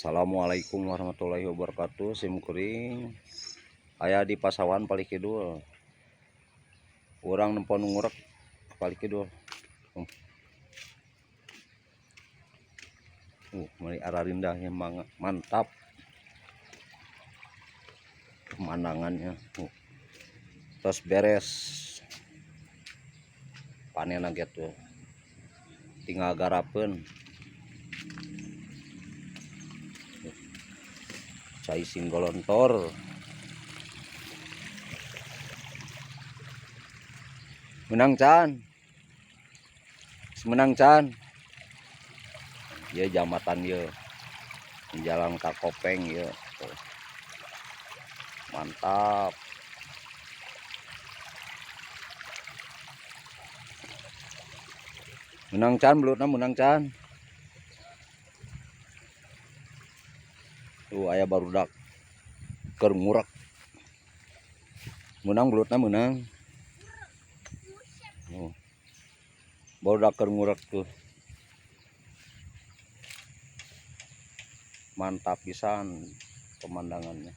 Assalamualaikum warahmatullahi wabarakatuh. Sim kuring aya di Pasawahan Palih Kidul. Urang nempo nu ngurek Palih Kidul. Meni ararindah nya, mantap pemandangannya. Terus beres panen gitu, tinggal garapeun. Cai sing golontor. Menang can, menang can ya jambatan ya, jalan ka Kopeng ya. Tuh. Mantap. Menang can belutna, menang can. Tuh aya barudak keur ngurek. Menang belutna, menang. Oh. Barudak keur ngurek tuh. Mantap pisan pemandangannya.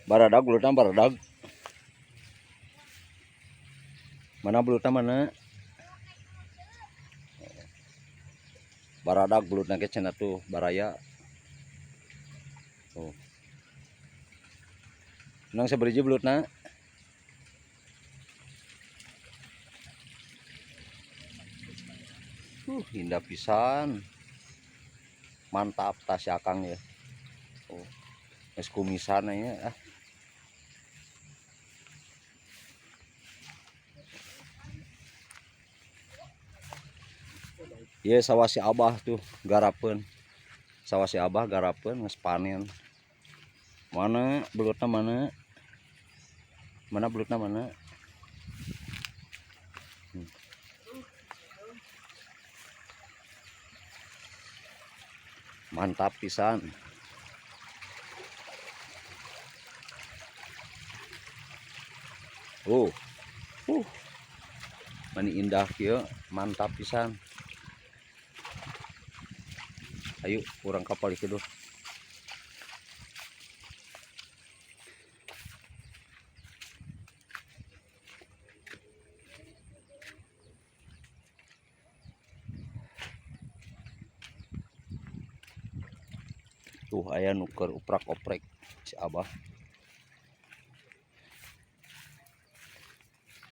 Baradag belutna, baradag. Mana belutna, mana? Baradag belutna ge cenah tuh baraya. Tuh. Menang sabariji belutna. Indah pisan. Mantap tas si Akang ya. Oh. Geus kumisan nya ah. Ieu sawah si Abah tuh garapeun. Sawah si Abah garapeun geus panen. Mana belutna, mana? Mana belutna, mana? Mantap pisan. Oh. Mani indah kieu, mantap pisan. Ayo urang ka Palih Kidul. Tuh aya nu keur uprak-oprek si Abah.